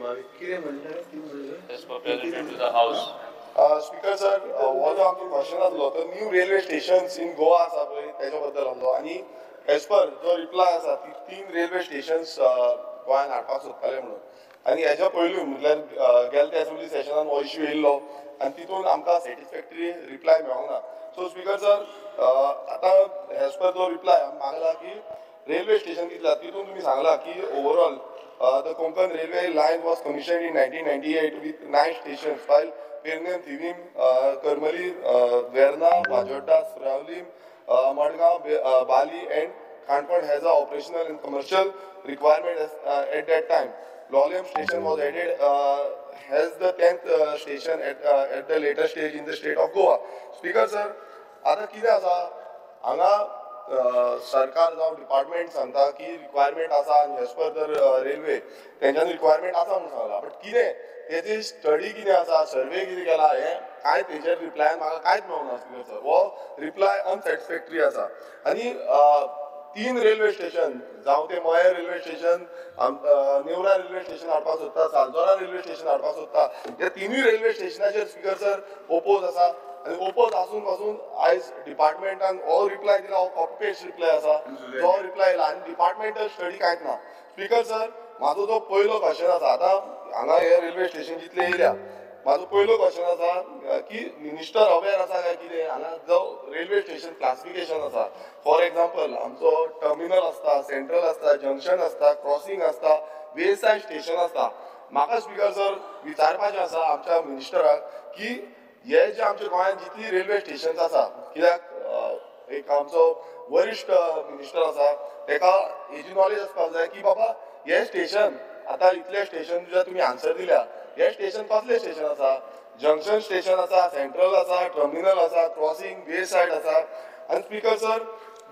As per presented to the house. Speaker sir, हो जो आमचो क्वेश्चन आसलो तो new railway stations in Goa आसा पळय तेच्या बद्दल आसलो आनी एज पर जो रिप्लाय आसा ती 3 रेल्वे स्टेशन्स गोंयान हाडपाक सोदताले म्हणून. आनी हेज्या पयलू म्हटल्यार गेले त्या असेंब्ली सेशनान हो इश्यू येयल्लो आनी तितून आमकां सॅटिस्फॅक्टरी रिप्लाय मेळोंक ना. सो स्पीकर सर, आतां एज पर जो रिप्लाय आमी मागला की रेल्वे स्टेशन कितले तितून तुमी सांगला की overall the Konkan railway line was commissioned in 1998 with 9 stations while Pernem, Thivim, Karmali, Verna, Majorda, Seraulim, Madgaon, Bali and Canacona has a operational and commercial requirement at that time. Loliem station was added as the 10th station at the later stage in the state of Goa. Speaker sir, आता कितें आसा हांगा सरकार जावं department सांगता की requirement आसा आनी एज पर the railway तेंच्यांनी रिक्वायरमेंट आसा म्हणून सांगला, बट कितें तेजी स्टडी कितें आसा, सर्वे कितें केला हें कांय तेजेर रिप्लाय म्हाका कांयच मेळूंक ना. स्पीकर सर, हो रिप्लाय अनसॅटिस्फॅक्टरी आसा. आनी 3 रेल्वे स्टेशन जावं ते Mayem railway station, Neora railway station हाडपाक सोदता, सालजोरा रेल्वे स्टेशन हाडपाक सोदता, ह्या 3 रेल्वे स्टेशनाचेर स्पीकर सर ओपोज आसा. आनी ओपोज आसून पासून आयज डिपार्टमेंटान हो रिप्लाय दिला, हो कॉपी पेस्ट रिप्लाय आसा जो रिप्लाय येयला आनी डिपार्टमेंटल स्टडी कांयच ना. स्पीकर सर, म्हाजो जो पयलो क्वेश्चन आसा, आतां हांगा हे रेल्वे स्टेशन जितले येयल्या, म्हाजो पयलो क्वेश्चन आसा की मिनिस्टर अवेर आसा काय कितें हांगा जो रेल्वे स्टेशन क्लासिफिकेशन आसा, फॉर एग्जाम्पल आमचो टर्मिनल आसता, सेंट्रल आसता, जंक्शन आसता, क्रॉसिंग आसता, वे सायड स्टेशन आसता. म्हाका स्पीकर सर विचारपाचें आसा आमच्या मिनिस्टराक की हे जे आमच्या गोंयांत जितली रेल्वे स्टेशन्स आसा, कित्याक एक आमचो वरिश्ठ मिनिस्टर आसा तेका हेजी नॉलेज आसपाक जाय की बाबा हे स्टेशन आतां इतले स्टेशन जे तुमी आन्सर दिल्या, हे स्टेशन कसले स्टेशन आसा, जंक्शन स्टेशन आसा, सेंट्रल आसा, टर्मिनल आसा, क्रॉसिंग, वे सायड आसा. आनी स्पीकर सर,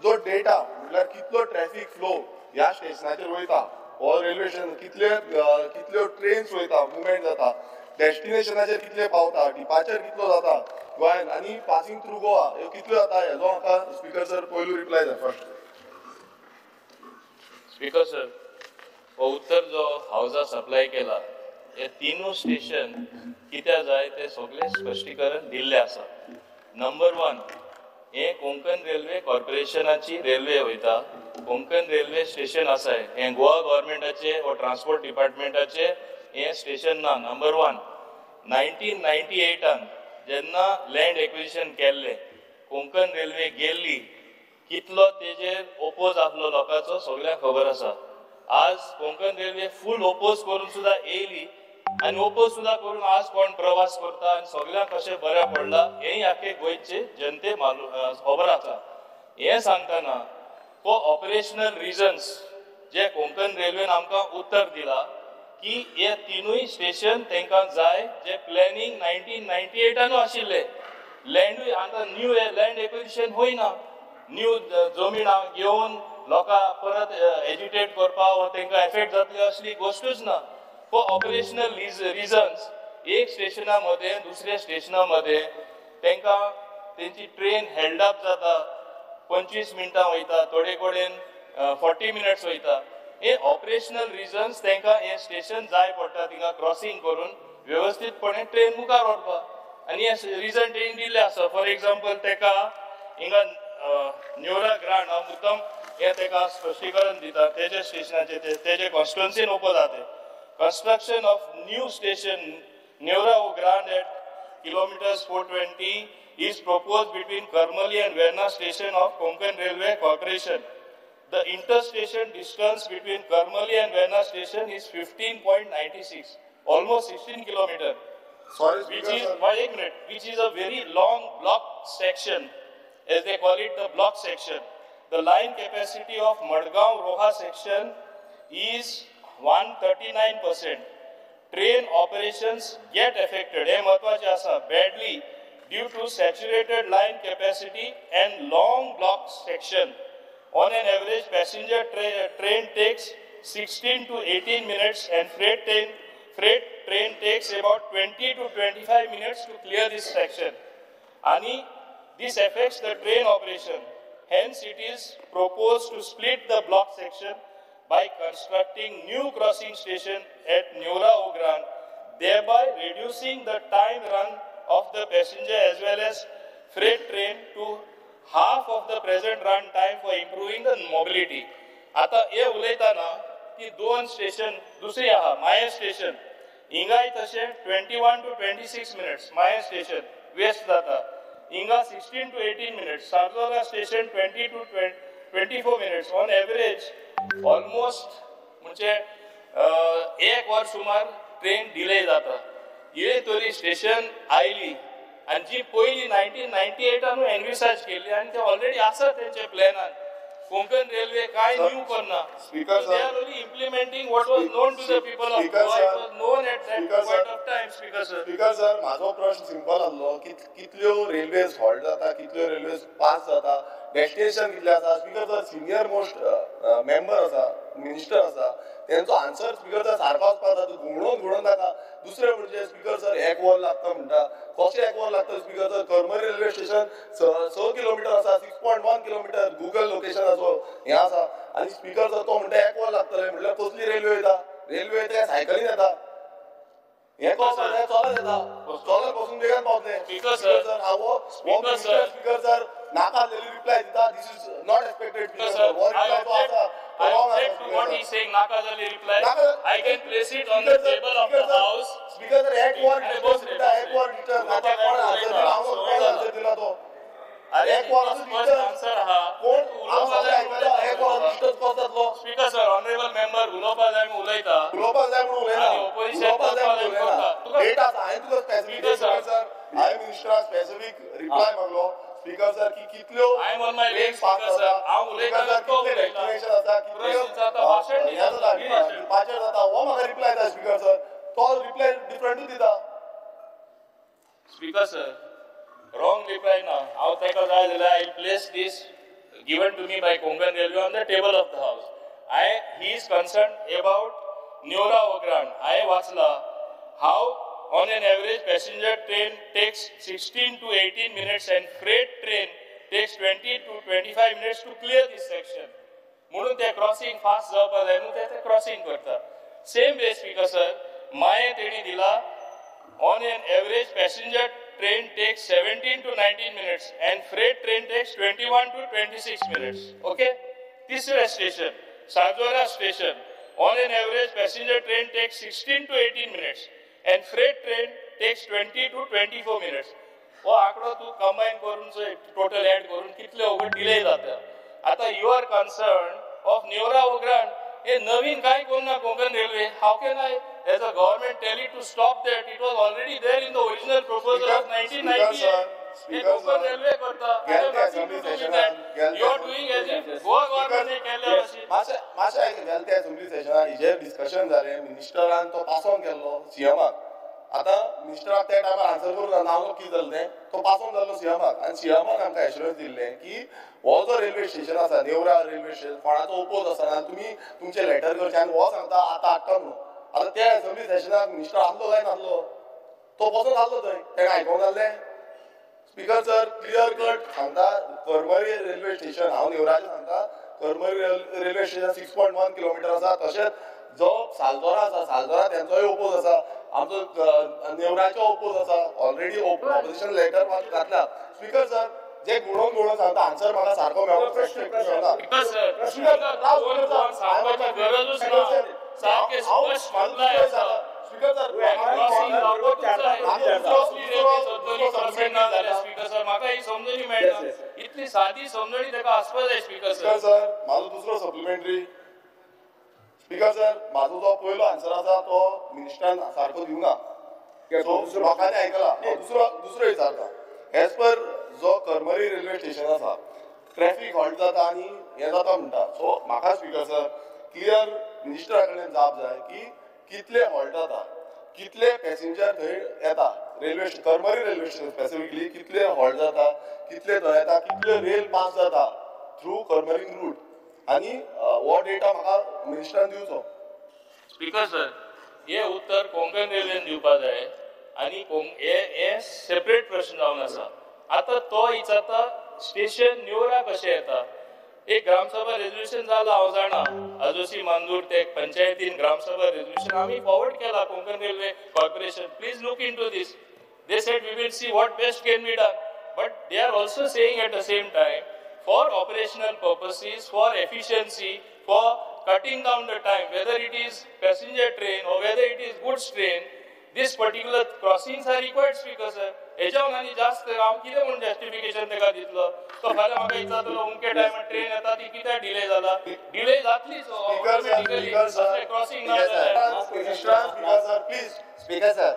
जो डेटा म्हटल्यार कितलो ट्रॅफिक फ्लो ह्या स्टेशनाचेर वयता, हो रेल्वे स्टेशन कितले कितल्यो ट्रेन्स वयता, मुवमेंट जाता, डेस्टिनेशनाचेर कितले पावता, डिपार्चर कितलो जाता गोंयान आनी पासिंग थ्रू गोवा ह्यो कितल्यो जाता, हेजो म्हाका स्पीकर सर पयलू रिप्लाय जाय फर्स्ट. स्पीकर सर, हो उत्तर जो हावजा सप्लाय केला हे 3 स्टेशन कित्याक जाय ते सगळे स्पश्टीकरण दिल्लें आसा. नंबर 1, हे कोंकण रेल्वे कॉर्पोरेशनाची रेल्वे वयता, कोंकण रेल्वे स्टेशन आसा हें गोवा गव्हर्मेंटाचे वा ट्रान्सपोर्ट डिपार्टमेंटाचे हें स्टेशन ना. नंबर 1, 1998 जेन्ना लँड एक्विजिशन केल्लें कोंकण रेल्वे गेल्ली, कितलो तेजेर ओपोज आसलो लोकांचो सगळ्यांक खबर आसा. आज कोंकण रेल्वे फूल ओपोज करून सुद्दां येयली आनी ओपोज सुद्दां करून आज कोण प्रवास करता आनी सगळ्यांक कशें बरें पडलां हेंय आख्खे गोंयचे जनते मालूम खबर आसा. हें सांगतना फॉर ऑपरेशनल रिजन्स जे कोंकण रेल्वेन आमकां उत्तर दिलां की हे 3 स्टेशन तांकां जाय जे प्लॅनिंग 1998 आशिल्ले. लँडूय आतां न्यू लँड एक्विजिशन होयना, न्यू जमीन घेवन लोकां परत एजिटेट करपाक वा तांकां एफेक्ट जातले असली गोश्टूच ना. फॉर ऑपरेशनल रिजन्स एक स्टेशना मदें दुसऱ्या स्टेशना मदें तांकां तेंची ट्रेन हेल्ड अप जाता, 25 मिनटां वयता, थोडे कडेन 40 मिनट्स वयता. हे ऑपरेशनल रिजन्स तांकां हें स्टेशन जाय पडटा, थिंगा क्रॉसिंग करून वेवस्थीतपणे ट्रेन मुखार व्हरपाक. आनी हे रिजन तेणी दिल्लें आसा. फॉर एग्जाम्पल ताका हिंगा न्योरा ग्रांड हांव मुद्दम हें ताका स्पश्टीकरण दिता, तेजे स्टेशनाचेर तेजे कॉन्स्टिट्युएन्सीन ओपन जाता. Construction of new station Neora Grande at kilometers 420 is proposed between Karmali and Verna station of Konkan Railway Corporation. The interstation distance between Karmali and Verna station is 15.96, almost 16 kilometers. Sorry, which is, wait a minute, which is a very long block section, as they call it, the block section. The line capacity of Madgaon Roha section is 139%. Train operations get affected, हे महत्वाचे आसा, badly due to saturated line capacity and long block section. On an average, passenger train takes 16 to 18 minutes and freight train takes about 20 to 25 minutes to clear this section. Ani, this affects the train operation. Hence, it is proposed to split the block section by constructing new crossing station at Neora Ugrahan, thereby reducing the time run of the passenger as well as freight train to half of the present run time for improving the mobility. आता हे उलयताना की दोन station दुसरी आहा माये station हिंगाय तशें 21 to 26 minutes Mayem station waste जाता. हिंगा 16 to 18 minutes, Sarzora station 20 to 24 minutes on average almost म्हणजे एक वर सुमार ट्रेन डिले जाता. हे तरी स्टेशन आयली आनी जी पयली 1998 एनविसाज केल्ली आनी ते ऑलरेडी आसा तेंच्या प्लॅनान. कोंकण रेल्वे काय न्यू करना, they are only implementing what was known to the people of Goa, it was known at that point of time. Speaker sir, speaker sir, म्हाजो प्रश्न सिंपल आसलो की कितल्यो रेल्वेज हॉल्ट जाता, कितल्यो रेल्वेज पास जाता, डेस्टिनेशन कितले आसा. Speaker sir, senior most member आसा, मिनिस्टर आसा, तेंचो आन्सर स्पीकर सर सारको वचपाक जाता. घुंवडोवन घुंवडोवन नाका. दुसरें म्हणजे स्पीकर सर एक वर लागता म्हणटा, कशें एक वर लागता speaker sir? Karmari railway station 6 kilometre आसा, 6.1 किलोमिटर गुगल लोकेशनाचो हें आसा. आनी स्पीकर सर तो म्हणटा एक वर लागतलें, म्हटल्यार कसली रेल्वे वयता? रेल्वे वयता सायकलीन येता, हें कसो चलत येता, चलत बसून बेगान पावतलें. स्पीकर सर, हांव स्पीकर सर नाका आसलेली रिप्लाय दिता. This is not expected. Speaker sir, I object to what he is saying. Naka jali reply. I can place it on the table of the house. Speaker sir, एक वर distance दिता, एक वर distance नाका कोण answer दिला? हांव कोण आन्सर दिला तो? एक वर डिस्टन्स आन्सर हा कोण हांव सगळें आयकलो. एक वर डिस्टन्स कसो जातलो? स्पीकर सर, ऑनरेबल मेंबर उलोवपा जाय म्हूण उलयता, उलोवपा जाय म्हूण उलयना, उलोवपा जाय म्हूण उलयना. डेट आसा. हांवें तुका स्पेसिफीक सर, हांवें मिनिस्टराक स्पेसिफीक रिप्लाय मागलो स्पीकर सर की कितल्यो ट्रेन पास जाता, कितले डेस्टिनेशन आसा, कितले डिपार्चर जाता, हो म्हाका रिप्लाय दिता स्पीकर सर. तो रिप्लाय डिफरंटूच दिता. स्पीकर सर, रॉंग रिप्लाय ना. हांव ताका जाय जाल्यार I place this given to me by Konkan Railway on the table of the house. I he is concern about Neora Ugrahan. हांवें वाचला how on an average passenger train takes 16 to 18 minutes and freight train takes 20 to 25 minutes to clear this section. म्हणून ते crossing fast जावपा जाय म्हणून ते crossing करता. Same way speaker sir, माये तेणी दिला on an average passenger train takes 17 to 19 minutes and freight train takes 21 to 26 minutes. Okay, तिसरें station Sajora station, on an average passenger train takes 16 to 18 minutes and freight train takes 20 to 24 minutes. हो आंकडो तूं combine करून total add करून कितले वगत delay जाता. आतां you are concern of Neora Ugrahan, हे नवीन काय करूं ना Konkan railway. How can I as a government tell it to stop that? It was already there in the original proposal of 1998. Konkan railway करता. You are doing as if Goa government केल्ल्या भशेन. मातशें आयक, गेले त्या assembly सेशनार हिजेर discussion जालें, मिनिस्टरान तो pass on केल्लो सीएमाक. आतां मिनिस्टराक त्या टायमार आन्सर करूंक ना, नांव कितें जालें तें, तो पास ऑन जाल्लो सीएमाक. आनी सीएमान आमकां एश्युरन्स दिल्लें की हो जो रेल्वे स्टेशन आसा नेवरा रेल्वे स्टेशन, कोणाचो ओपोज आसना, तुमी तुमचें लेटर करचें. आनी हो सांगता आतां हाडटा म्हणून. आतां त्या असेंब्ली सेशनाक मिनिस्टर आसलो काय नासलो? तो बसून आसलो थंय, तेका आयकोंक जाल्लें? स्पीकर सर, क्लियर कट सांगता, करमरी रेल्वे स्टेशन, हांव नेवराचें सांगता, करमरी रेल्वे स्टेशन 6.1 किलोमिटर आसा. तशेंच जो सालदोरा आसा, सालदोरा तेंचोय ओपोज आसा, आमचो नेवराचो ओपोज आसा, ऑलरेडी ऑपोजिशन लेटर घातला. स्पीकर सर, जे गुणोवन गुणोवन सांगता आन्सर म्हाका सारको मेळना. स्पीकर सर, म्हाका ही समजणी मेळना, इतली सादी समजणी ताका आसपा जाय. स्पीकर सर, म्हाजो दुसरो सप्लिमेंटरी. स्पीकर सर, म्हाजो जो पयलो आन्सर आसा तो मिनिस्टरान सारको दिवना, सो लोकांनी आयकला. दुसरो दुसरो विचारता, एज पर जो करमरी रेल्वे स्टेशन आसा ट्रॅफिक हॉल्ट जाता आनी हें जाता म्हणटा. सो म्हाका स्पीकर सर क्लियर मिनिस्टरा कडल्यान जाप जाय की कितले हॉल्ट जाता, कितले पॅसेंजर थंय येता railway Karmari railway station specifically कितले हॉल्ट जाता, कितले थंय येता, कितले रेल पास जाता थ्रू करमरी रूट, आनी हो डेटा म्हाका मिनिस्टरान दिवचो. स्पीकर सर, हे उत्तर कोंकण रेल्वेन दिवपा जाय आनी हे सेपरेट प्रश्न जावन आसा. आतां तो विचारता स्टेशन नेवरा कशें येता. एक ग्रामसभा रेजोल्युशन जाला, हांव जाणा, आजोसी मांजूर ते पंचायतीन ग्रामसभा रेजोल्युशन आमी फॉरवर्ड केला Konkan railway corporation. Please look into this. They said we will see what best can be done, but they are also saying at the same time for operational purposes, for efficiency, for cutting down the time, whether it is passenger train or whether it is goods train, this particular crossings are required. Speaker sir, हेज्यावन आनी जास्त हांव कितें म्हूण justification तेका दितलो? तो फाल्यां म्हाका विचारतलो अमके टायमार ट्रेन येता ती कित्याक डिले जाला? डिले जातलीच ऑटोमॅटिकली क्रॉसिंग ना जाल्यार. Please speaker sir,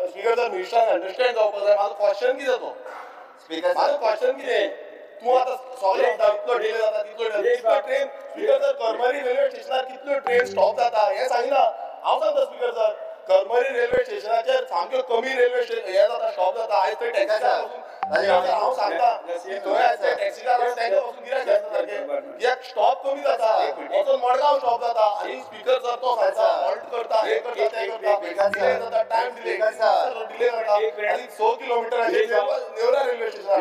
speaker sir, मिनिस्टरान अंडरस्टँड जावपाक जाय म्हाजो क्वेश्चन कितें तो. स्पीकर म्हाजो क्वेश्चन कितें, तूं आतां सगळें म्हणटा इतलो डिले जाता तितलो डिले, कितलो train speaker sir Karmari railway स्टेशनार कितल्यो ट्रेन स्टॉप जाता हें सांगिना. हांव सांगता स्पीकर सर, करमरी रेल्वे स्टेशनाचेर सामक्यो कमी रेल्वे हे जाता, स्टॉप जाता. आयज थंय टॅक्सीदार वचून, हांव सांगता थंय आयज थंय टॅक्सीदार तांकां वचून गिरायक जाता सारकें, कित्याक स्टॉप कमी जाता, वचून मडगांव स्टॉप जाता. आनी स्पीकर सर तो सांगता हॉल्ट करता, हें करता, तें करता, डिले जाता, टायम डिले डिले जाता. आनी 6 किलोमिटराचेर नेवरा रेल्वे स्टेशनार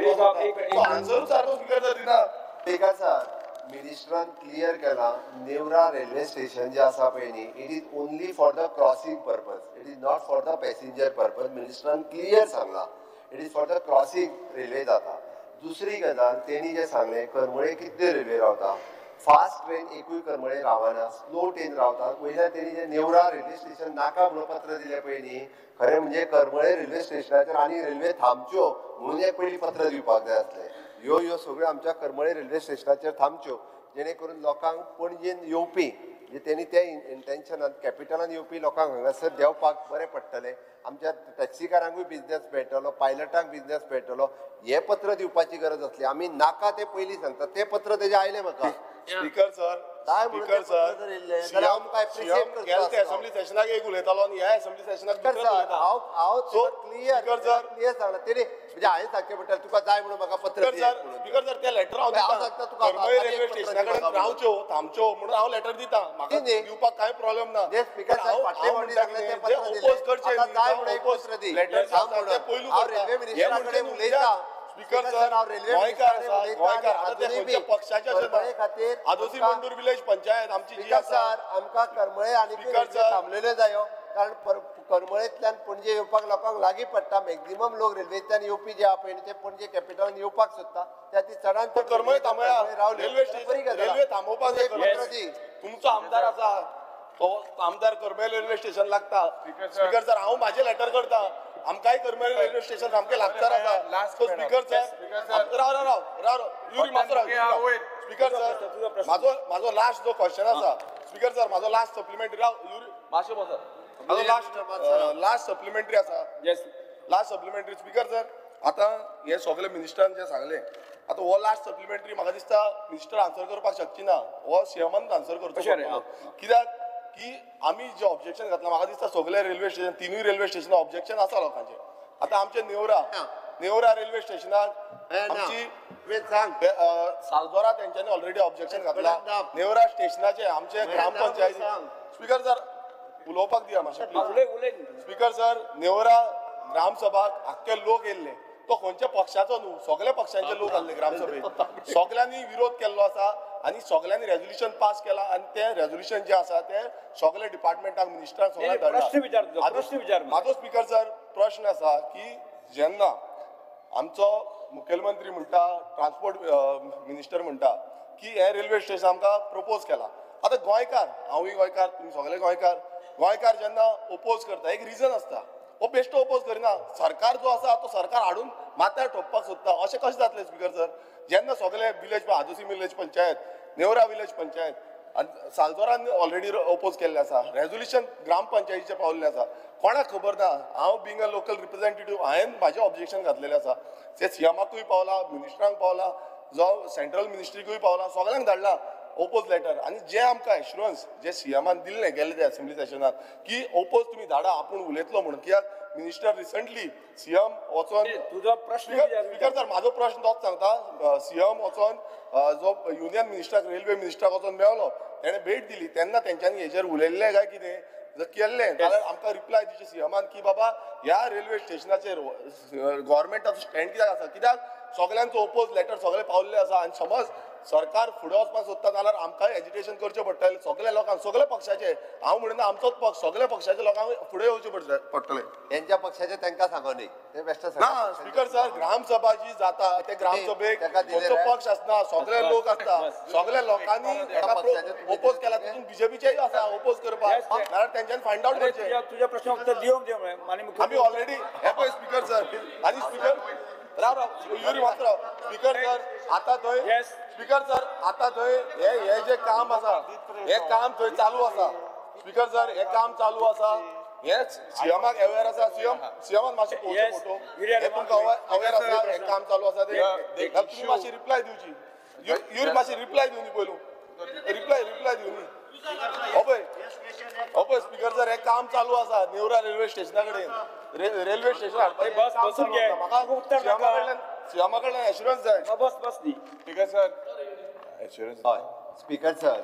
तो आन्सरूच सारको स्पीकर सर दिना. स्पीकर सर, मिनिस्टरान क्लियर केला नेवरा रेल्वे स्टेशन जे आसा पळय न्ही, it is only for the crossing purpose, it is not for the passenger purpose. मिनिस्टरान clear सांगला it is for the crossing railway जाता. दुसरी गजाल तेणी जे सांगलें करमळे कितल्यो रेल्वे रावता, फास्ट ट्रेन एकूय करमळे रावना, स्लो ट्रेन रावता. वयल्यान तेणी जे नेवरा रेल्वे स्टेशन नाका म्हणून पत्र दिलें पळय न्ही, खरें म्हणजे करमळे रेल्वे स्टेशनाचेर आनी रेल्वे थांबच्यो म्हणून एक पयलीं पत्र दिवपाक जाय आसलें. ह्यो ह्यो सगळ्यो आमच्या करमळे रेल्वे स्टेशनाचेर थांबच्यो, जेणे करून लोकांक पणजेन येवपी म्हणजे तेणी त्या इंटेन्शनान कॅपिटलान येवपी लोकांक हांगासर देंवपाक बरें पडटलें, आमच्या टॅक्सीकारांकूय बिजनेस मेळटलो, पायलटांक बिजनेस मेळटलो. हें पत्र दिवपाची गरज आसली. आमी नाका तें पयलीं सांगता, तें पत्र तेजें आयलें म्हाका. Speaker sir, speaker sir, assembly सेशनाक एक उलयतालो आनी ह्या असेंब्ली सेशनाक हांव क्लियर क्लियर सांगला तेणी. म्हणजे हांवें सांगचें पडटलें तुका जाय म्हणून म्हाका पत्र. स्पीकर सर, तें लेटर हांव दिता, करमळी रेल्वे स्टेशना कडेन रावच्यो थांबच्यो म्हणून हांव लेटर दिता, म्हाका दिवपाक कांय प्रॉब्लेम ना. स्पीकर सर, फाटले फावटी सांगलें तें पत्र दिलें, ओपोज लेटर तें पयलू रेल्वे मिनिस्टरा कडेन उलयता. स्पीकर सर, गोंयकार आसा, गोंयकार आतां ते खंयच्या पक्षाचे आसना, आदोसी मंडूर विलेज पंचायत आमची जी आसा, आमकां करमळे आनी थांबलेल्यो जायो, कारण करमळेंतल्यान पणजे येवपाक लोकांक लागीं पडटा. मॅक्झिमम लोक रेल्वेंतल्यान येवपी जे आहा पळय ते पणजे कॅपिटलान येवपाक सोदता, त्या खातीर चडान चड करमळे थांबया, रेल्वे स्टेशन रेल्वे थांबोवपाक जाय. तुमचो आमदार आसा तो आमदार करमळे रेल्वे स्टेशन लागता. स्पीकर सर, हांव म्हाजें लेटर करता, आमकांय करमळे रेल्वे स्टेशन सामकें लागसार आसा. सो स्पीकर सर, राव राव राव राव युरी मातसो राव. स्पीकर सर, म्हाजो म्हाजो लास्ट जो क्वेश्चन आसा स्पीकर सर, म्हाजो लास्ट सप्लिमेंटरी, राव युरी मातशें बसा, म्हाजो लास्ट लास्ट सप्लिमेंटरी आसा, लास्ट सप्लिमेंटरी. स्पीकर सर, आतां हे सगळे मिनिस्टरान जें सांगलें, आतां हो लास्ट सप्लिमेंटरी म्हाका दिसता मिनिस्टर आन्सर करपाक शकची ना, हो सीएमान आन्सर करचो. कित्याक की आमी जे ऑब्जेक्शन घातलां, म्हाका दिसता सगळे रेल्वे स्टेशन, तिनूय रेल्वे स्टेशनां ऑब्जेक्शन आसा लोकांचें. आतां आमचें नेवरा नेवरा रेल्वे स्टेशनाक आमची सालदोरा तेंच्यांनी ऑलरेडी ऑब्जेक्शन घातलां. नेवरा स्टेशनाचे आमचे ग्रामपंचायती. स्पीकर सर, उलोवपाक दिया मातशें प्लीज. स्पीकर सर, नेवरा ग्रामसभाक आख्खे लोक येयल्ले, तो खंयच्या पक्षाचो न्हू, सगळ्या पक्षांचे लोक आसले ग्रामसभेत, सगळ्यांनी विरोध केल्लो आसा आनी सगळ्यांनी रेजोल्युशन पास केला. आनी तें रेजोल्युशन जें आसा तें सगळे डिपार्टमेंटाक, मिनिस्टरांक सगळ्यांक धाडला. म्हाजो स्पीकर सर प्रश्न आसा की जेन्ना आमचो मुखेलमंत्री म्हणटा, ट्रान्सपोर्ट मिनिस्टर म्हणटा की हें रेल्वे स्टेशन आमकां प्रपोज केलां, आतां गोंयकार, हांवूय गोंयकार, तुमी सगळे गोंयकार, गोंयकार जेन्ना ओपोज करता एक रिजन आसता, हो बेश्टो ओपोज करिना. सरकार जो आसा तो सरकार हाडून माथ्यार ठोकपाक सोदता, अशें कशें जातलें स्पीकर सर? जेन्ना सगळे village, Adossim village panchayat, Neora village panchayat आनी सालदोरान ऑलरेडी ओपोज केल्लें आसा, रेजोल्युशन ग्रामपंचायतीचें पावल्लें आसा, कोणाक खबर ना. हांव बींग अ लोकल रिप्रेझेंटेटीव हांवें म्हाजें ऑब्जेक्शन घातलेलें आसा, तें सीएमाकूय पावलां, मिनिस्टरांक पावलां, जावं सेंट्रल मिनिस्ट्रीकूय पावलां, सगळ्यांक धाडलां ओपोज लेटर. आनी जें आमकां एश्युरन्स जे सीएमान दिल्लें गेल्ले ते असेंब्ली सेशनान की ओपोज तुमी धाडा, आपूण उलयतलो म्हणून, कित्याक मिनिस्टर रिसंटली सीएम वचोन तुजो प्रश्न. स्पीकर सर, म्हाजो प्रश्न तोच सांगता, सीएम वचोन जो युनियन मिनिस्टराक, रेल्वे मिनिस्टराक वचोन मेळ्ळो, तेणें भेट दिली, तेन्ना तेंच्यांनी हेजेर उलयल्लें काय कितें जर केल्लें जाल्यार आमकां रिप्लाय दिवचें सीएमान की बाबा ह्या रेल्वे स्टेशनाचेर गव्हर्मेंटाचो स्टँड कित्याक आसा, कित्याक सगळ्यांचो ओपोज लेटर सगळे पावल्ले आसा. आनी समज सरकार फुडें वचपाक सोदता जाल्यार आमकांय एजिटेशन करचें पडटलें सगल्या लोकांक, सगल्या पक्षाचे. हांव म्हणिना आमचोच पक्ष, सगल्या पक्षाच्या लोकांक फुडें येवचें पडटलें. तेंच्या पक्षाचे तांकां सांगो न्ही, ते बेश्टे ना. स्पीकर सर, ग्रामसभा जी जाता ते ग्रामसभेक खंयचो पक्ष आसना, सगळे लोक आसता, सगल्या लोकांनी ओपोज केला. तितून बीजेपीचेय आसा ओपोज करपाक, नाल्यार तेंच्यानी फायंड आवट करचें. तुज्या प्रश्नाक उत्तर दिवंक दी आमी ऑलरेडी. हे पळय स्पीकर सर, आनी स्पीकर राव राव युरी मात राव. स्पीकर सर आतां थंय, स्पीकर सर आतां थंय हे हे जे काम आसा हे काम थंय चालू आसा. स्पीकर सर हे काम चालू आसा, हे सीएमाक अवेर आसा. सीएमान मातशें पळोवचें फोटो, हे तुमकां अवेर आसा, हे काम चालू आसा ते. तुमी मातशी रिप्लाय दिवची, युरी मातशी रिप्लाय दिवनी पयलू, रिप्लाय रिप्लाय दिवनी. हो पळय, हो पळय स्पीकर सर, हे काम चालू आसा नेवरा रेल्वे स्टेशना कडेन. रेल्वे स्टेशन हाडपाक म्हाका सीएमा कडल्यान एश्युरन्स जाय. बस बस न्ही स्पीकर सर, एश्युरन्स. हय स्पीकर सर,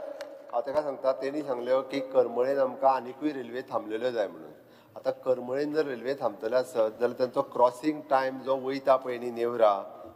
हांव ताका सांगता, तेणी सांगल्यो की करमळेन आमकां आनिकूय रेल्वे थांबलेल्यो जाय म्हणून. आतां करमळेन जर रेल्वे थांबतले आसत जाल्यार तांचो क्रॉसींग टायम जो वयता पळय न्ही नेवरा,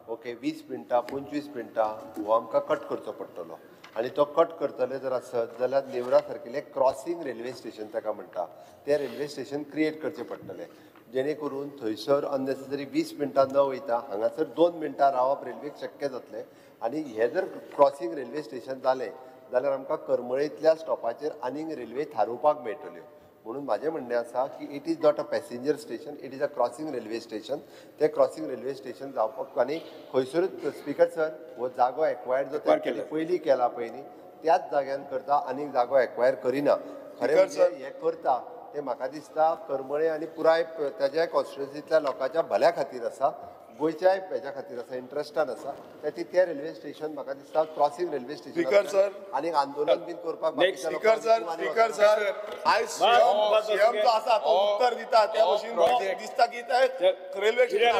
ओके, 20 मिनटां 25 मिनटां हो आमकां कट करचो पडटलो. आनी तो कट करतले जर आसत जाल्यार नेवरा सारकेलें क्रॉसींग रेल्वे स्टेशन ताका म्हणटा, तें रेल्वे स्टेशन क्रिएट करचें पडटलें, जेणे करून थंयसर अननेसेसरी 20 मिनटां न वयता हांगासर 2 मिनटां रावप रेल्वेक शक्य जातलें. आनी हें जर क्रॉसींग रेल्वे स्टेशन जालें जाल्यार आमकां करमळेंतल्या स्टॉपाचेर आनीक रेल्वे थारोवपाक मेळटल्यो. म्हणून म्हाजें म्हणणें आसा की it is not a passenger station, it is a crossing railway station. तें क्रॉसींग रेल्वे स्टेशन जावपाक आनी खंयसरूच स्पीकर सर हो जागो एक्वायर्ड जो तेंच्यांनी पयलीं केला पळय न्ही त्याच जाग्यान करता, आनीक जागो एक्वायर करिना. खरें म्हणजे हें करता तें म्हाका दिसता करमळे आनी पुराय ताज्या कॉन्स्टिट्युन्सींतल्या लोकांच्या भल्या खातीर आसा, गोंयच्याय हेज्या खातीर आसा, इंट्रस्टान आसा. त्या तें रेल्वे स्टेशन म्हाका दिसता क्रॉसींग रेल्वे स्टेशन सर आनीक आंदोलन बीन करपाक. स्पीकर सर, स्पीकर सर, आयज सीएम जो आसा तो उत्तर दिता त्या भशेन दिसता की ते railway station.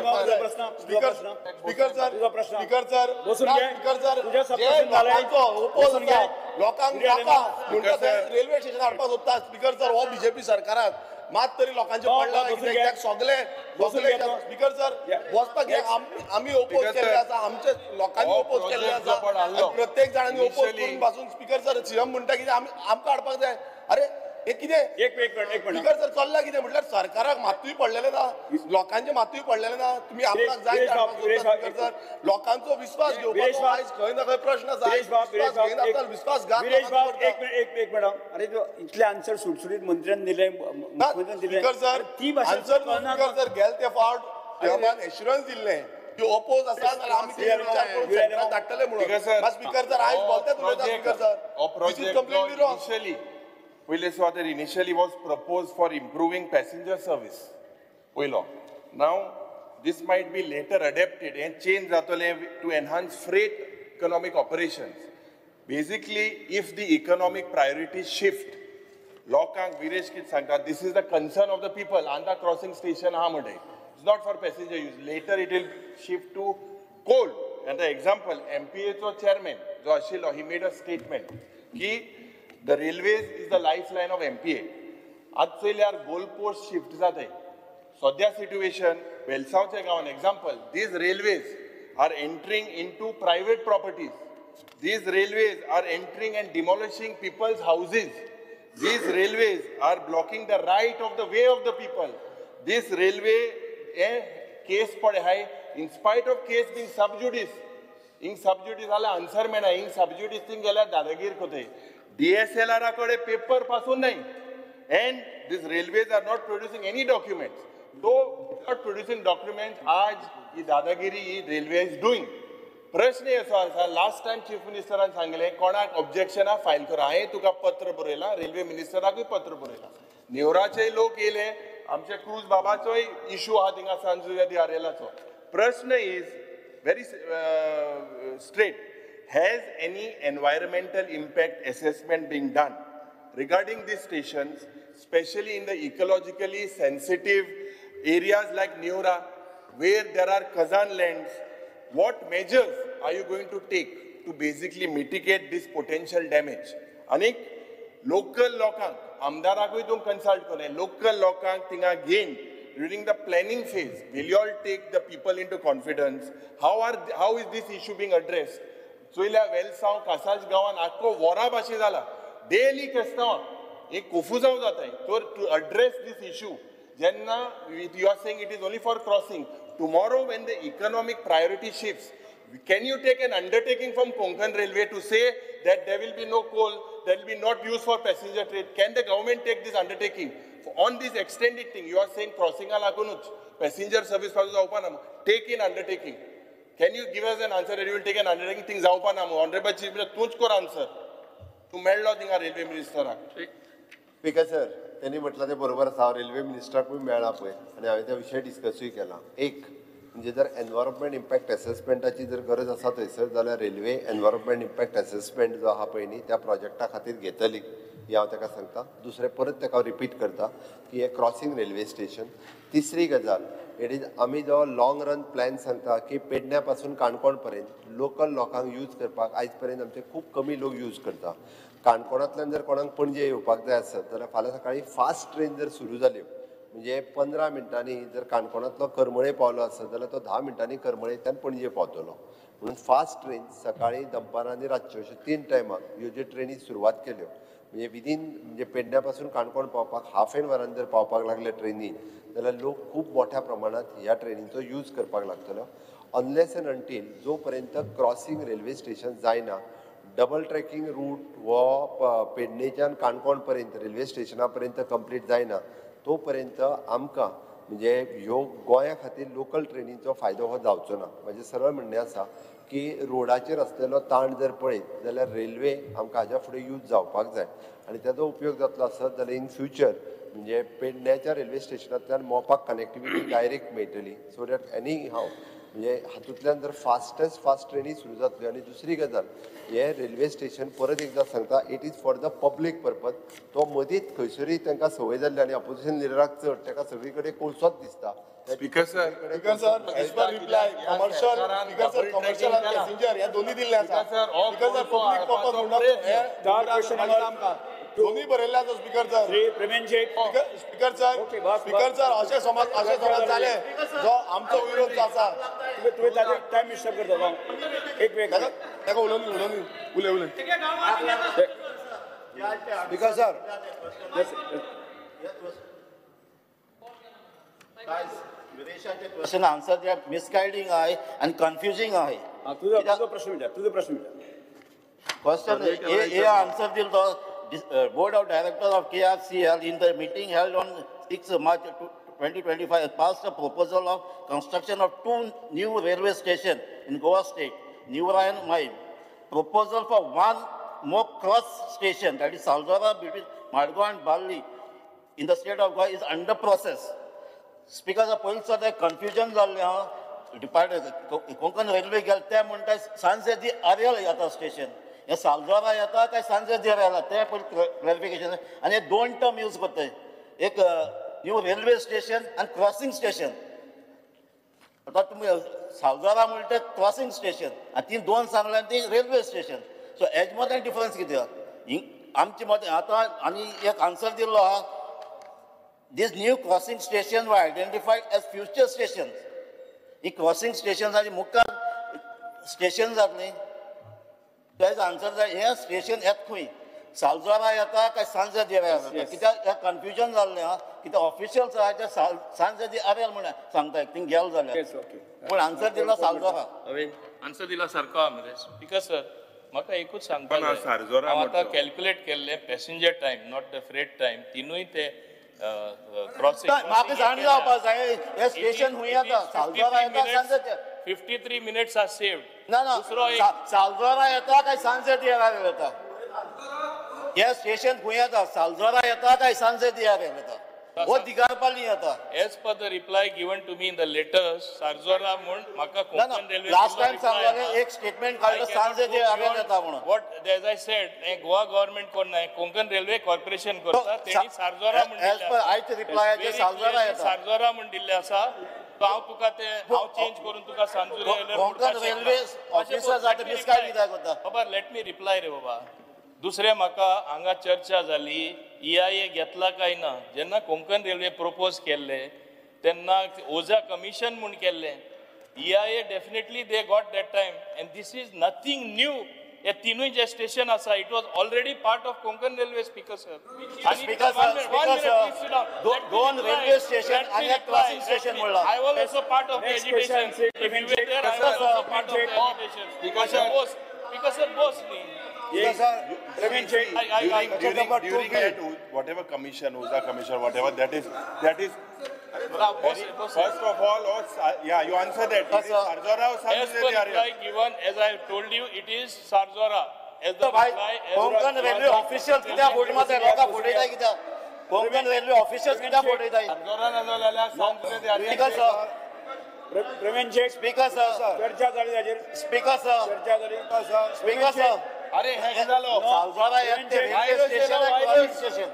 Speaker speaker sir, speaker sir, speaker sir, जे लोकांचो ओपोज आसा, लोकांक नाका म्हणटा ते रेल्वे स्टेशन हाडपाक सोदता. स्पीकर सर, हो बीजेपी सरकाराक मात तरी लोकांचे पडला कित्याक सगळे सगळे. स्पीकर सर, वचपाक आमी ओपोज केल्ले आसा, आमचे लोकांनी ओपोज केल्ले आसा, प्रत्येक जाणांनी ओपोज करून पासून स्पीकर सर सीएम म्हणटा कितें आमी आमकां हाडपाक जाय. अरे हे कितें? एक मिनिट, एक मिनिट. स्पीकर सर, चल्ला कितें म्हटल्यार सरकाराक मातूय पडलेलें ना, लोकांचें मातूय पडलेलें ना. तुमी आपणाक जाय स्पीकर सर, लोकांचो विस्वास घेवपाचो आयज खंय ना खंय प्रश्न आसा. विस्वास घेयनासतना विस्वासघात. एक मिनिट, एक मिनिट. अरे इतले आन्सर सुटसुटीत मंत्र्यान दिले, मुख्यमंत्र्यान दिले. स्पीकर सर, ती आन्सर स्पीकर सर गेले ते फावट सीएमान एश्युरन्स दिल्लें की ओपोज आसा जाल्यार आमी ते विचार करून सेंट्राक धाडटले म्हणून. स्पीकर सर, आयज बोलतेच उलयता speaker sir, this is completely wrong. पयले सुवातेर initially was propose for improving passenger service पयलो. Now this might be later adapted हें चेंज जातलें to enhance freight economic operations. Basically if the economic priority shift, लोकांक विरेश कितें सांगता, this is the concern of the people. Andha crossing station आहा म्हणटा, it's not for passenger use, later it will shift to coal. आतां example, एमपीएचो chairman जो आशिल्लो, he made a statement की the railways is the lifeline of MPA. आज चोयल्यार goal post shift जाताय सद्या situation वेलसांवच्या गांवान. Example, these railways are entering into private properties, these railways are entering and demolishing people's houses, these railways are blocking the right of the way of the people. This railway हे केस पळय आहाय, in spite of case being sub judice, hing sub judice जाल्यार answer मेळना, हिंग सब ज्युडीस thing गेल्यार दादागीर कोताय. DSLR कडे paper पासून नाही, and these railways are not producing any documents. Though not producing documents, आज ही दादागिरी ही रेल्वे is doing. प्रश्न असो आसा, लास्ट टायम चीफ मिनिस्टरान सांगलें कोणाक ऑब्जेक्शनां फायल करा. हांवें तुका पत्र बरयलां, रेल्वे मिनिस्टराकूय पत्र बरयलां. नेवराचेय लोक येयले, आमचे क्रूज बाबाचोय इशू आहा थिंगा सांजुया दी आरेलाचो. प्रश्न is very straight. Has any environmental impact assessment been done regarding these stations, especially in the ecologically sensitive areas like Neora, where there are Kazan lands? What measures are you going to take to basically mitigate this potential damage? Anik local lokank, आमदाराकूय तूं consult करलें, local लोकांक थिंगा घेवन during the planning phase, will you all take the people into confidence? How is this issue being addressed? चोयल्या वेलसांव कासाज गांवान आख्खो वोरा भाशे जाला daily क्रिस्तांवां एक कोफुजांव जाताय. तर टू अड्रेस these issue जेन्ना you are saying it is only for crossing, tomorrow when the economic priority shifts, can you take an undertaking from Konkan Railway to say that there will be no coal, that will be not used for passenger trade? Can the government take this undertaking? On this extended thing, you are saying crossing लागूनच passenger service पासून जावपा ना. Take in undertaking. Can you give us an answer that you will take an undertaking? Thing जावपा ना. Honorable Chief Minister, तूंच कर answer. तूं मेळ्ळो थिंगा रेल्वे मिनिस्टराक. स्पीकर सर, त्यांनी म्हटलं ते बरोबर आसा. हांव रेल्वे मिनिस्टराकूय मेळ्ळा पळय आनी हांवें त्या विशय डिस्कसूय केला. एक म्हणजे जर एनवायरमेंट इम्पॅक्ट एसेसमेंटाची जर गरज आसा थंयसर जाल्यार रेल्वे एनवायरमेंट इम्पॅक्ट एसेसमेंट जो आहा पळय न्ही त्या प्रोजेक्टा खातीर घेतली हें हांव ताका सांगता. दुसरें परत ताका हांव रिपीट करता की हें क्रॉसिंग रेल्वे स्टेशन. तिसरी गजाल it is आमी जो लॉंग रन प्लॅन सांगता की पेडण्या पासून काणकोण पर्यंत लोकल लोकांक यूज करपाक आयज पर्यंत आमचे खूब कमी लोक यूज करता. काणकोणांतल्यान जर कोणाक पणजे येवपाक जाय आसत जाल्यार फाल्यां सकाळी फास्ट ट्रेन जर सुरू जाल्यो म्हणजे 15 मिनटांनी जर काणकोणांतलो करमळे पावलो आसत जाल्यार तो 10 मिनटांनी करमळेंतल्यान पणजे पावतलो. म्हणून फास्ट ट्रेन सकाळी दनपारां आनी रातच्यो अश्यो 3 टायमाक ह्यो ज्यो ट्रेनी सुरवात केल्यो म्हणजे विदीन म्हणजे पेडण्या पासून काणकोण पावपाक हाफ एन वरान जर पावपाक लागले ट्रेनी जाल्यार लोक खूब मोठ्या प्रमाणांत ह्या ट्रेनीचो यूज करपाक लागतलो. अनलेस एंड अंटील जो पर्यंत क्रॉसिंग रेल्वे स्टेशन जायना, डबल ट्रॅकिंग रूट हो पेडणेच्यान काणकोण पर्यंत रेल्वे स्टेशना पर्यंत कंप्लीट जायना तो पर्यंत आमकां म्हणजे ह्यो गोंया खातीर लोकल ट्रेनीचो फायदो हो जावचो ना. म्हाजें सरळ म्हणणें आसा की रोडाचेर आसलेलो ताण जर पळयत जाल्यार रेल्वे आमकां हाज्या फुडें यूज जावपाक जाय आनी ताजो उपयोग जातलो आसत जाल्यार इन फ्युचर म्हणजे पेडण्याच्या रेल्वे स्टेशनांतल्यान मोपाक कनेक्टिविटी डायरेक्ट मेळटली. सो that any हाव म्हणजे हातूंतल्यान जर फास्टेस्ट फास्ट ट्रेनी सुरू जातल्यो. आनी दुसरी गजाल हें रेल्वे स्टेशन परत एकदां सांगता it is for the public purpose. तो मदींच खंयसरूय तांकां संवय जाल्ली आनी ऑपोजिशन लिडराक चड ताका सगळी कडेन कोळसोच दिसता. Speaker sir, speaker sir, as per reply commercial, speaker sir commercial आनी पॅसेंजर ह्या दोन्ही दिल्ले आसा. स्पीकर सर पब्लीक पर्पज म्हणून आमकां दोन्ही बरयल्ले आसा. Speaker sir speaker sir, speaker sir अशें समज अशें समज जालें जो आमचो विरोध जो आसा तुवें ताजेर टायम डिस्टर्ब करता. एक वेळ ताका उलोवन उलोवन उलय उलय. स्पीकर सर, क्वेश्चन आन्सर जे मिसगायडींग आहे आणि कन्फ्युजिंग आहे. तुजो प्रश्न विचार, तुजो प्रश्न विचार. क्वेश्चन हे आन्सर दिलो तो Board of Directors of KRCL in the meeting held on 6 March 2025 passed a proposal of construction of 2 new railway stations in Goa state, Neora and Mahim. Proposal for 1 more cross station, that is Salzora between Margao and Balli in the state of Goa is under process. Speaker, the police are the confusion जाल्लें आहा. Department Konkan railway गेले ते म्हणटा सांजे दी आर्यल येता station, हे सालजोरा येता काय सांजे दी आर्यल ते पयलीं क्लॅरिफिकेशन. आनी हे 2 टर्म यूज करताय, एक न्यू रेल्वे स्टेशन आनी क्रॉसिंग स्टेशन. आतां तुमी सालजोरा म्हणटा क्रॉसिंग स्टेशन आनी ती 2 सांगल्या ती रेल्वे स्टेशन. सो हेज मदें डिफरन्स कितें आहा आमचे मदें? आतां आनी एक आन्सर दिल्लो आहा, These new crossing stations were identified as future stations. He crossing stations आनी मुखार स्टेशन जातली. तेज आन्सर जाय हें स्टेशन येत खंय, सालजोरा येता काय सांजे दी आर्यल येता? कित्याक हें कन्फ्युजन जाल्लें आहा. कित्याक ऑफिशियल्स आहा ते सांजे दी आर्यल म्हणून सांगता थिंग गेल जाल्यार, पूण आन्सर दिला सालजोरा. आन्सर दिला सारको आहा मरे. स्पीकर सर, म्हाका एकूच सांगपाक जाय, हांव आतां कॅल्क्युलेट केल्लें passenger time not the freight time, तिनूय ते क्रॉसिंग म्हाका जाण जावपाक जाय हें स्टेशन खंय येता, सालजोरा येता सांजे? 53 minutes are saved. ना ना, सालजोरा येता काय सांजे दी आर्यल येता? हें स्टेशन खंय येता, सालजोरा येता काय सांजे दी आर्यल येता? हो दिगारपाली येता. As per the reply given to me in the letters, Sarzora म्हूण म्हाका कोंकण रेल्वे लास्ट टायम सांगलें एक स्टेटमेंट काडलं सांजे दी आर्यल येता म्हणून. What as I said, हें गोवा गव्हर्नमेंट कोण कोंकण रेल्वे कॉर्पोरेशन करता, तेणी सारजोरा म्हूण एज पर आयचे रिप्लायाचेर सालजोरा येता, सारजोरा म्हूण दिल्लें आसा. तो हांव तुका ते हांव चेंज करून तुका सांजुरे कोंकण रेल्वे ऑफिसर्स आतां मिसगायड कित्याक करता? बाबा let me reply रे बाबा. दुसरें म्हाका हांगा चर्चा जाली EIA घेतला काय ना. जेन्ना कोंकण रेल्वे प्रपोज केल्ले तेन्ना ओझा कमिशन म्हूण केल्लें. EIA definitely they got that time And this is nothing new. हे तिनूय जे स्टेशन आसा, it was already part of Konkan Railway, Speaker sir. Speaker sir, Speaker sir, दोन रेल्वे स्टेशन आणि एक क्रॉसिंग स्टेशन म्हणला. I was also part of Next agitation. question, I was also part of agitation. Speaker sir. Speaker sir, Bose न्ही. Praveen Shet. During that, whatever commission, Oza commission, whatever, that is. First of all, yeah, you answer that. It is Sarzora or San As Jose per de reply Arias? given, as I have told you, it is Sarzora. As the भाई reply, as Konkan railway officials कित्याक photo मारताय लोकांक फटयताय कित्याक Konkan railway officials कित्याक फटयताय Sarzora ना जाल्यार San Jose de Arias. Speaker sir, Praveen Shet. Speaker sir, चर्चा जाली ताजेर. स्पीकर सर, चर्चा जाली. स्पीकर सर, अरे हॅक जालो. सालजोरा एक ते रेल्वे स्टेशन आहे क्रॉसिंग स्टेशन.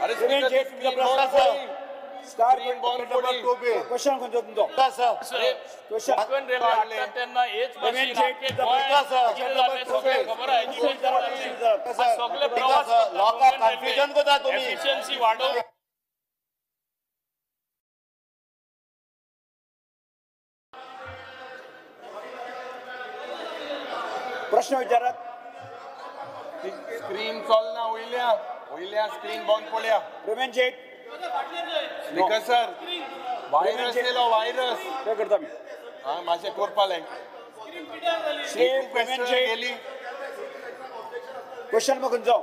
अरे प्रवीण स्पीकर शेट, तुमचा प्रश्न sir, star Screen ball फोडी. क्वेश्चन खंयचो तुमचो? Speaker sir, question. Konkan railway हाडटा तेन्ना हेच प्रवीण भाशेन शेट, आख्खे तुमचा गोंयांत प्रश्न. कितें जालें सगळें खबर आहा. एज्युकेशन जालें. सगळे प्रवास सर, लोकांक कन्फ्युजन करता तुमी. एफिशियन्सी वाडोवंक प्रश्न विचारात. स्क्रीन चलना वयल्या वयल्या स्क्रीन बंद पडल्या. प्रवीण शेट. स्पीकर सर, व्हायरस येयलो व्हायरस. ते करता मी. हा मातशें करपा लाय. श्री प्रवीण शेट गेली. क्वेश्चन मग खंयचो?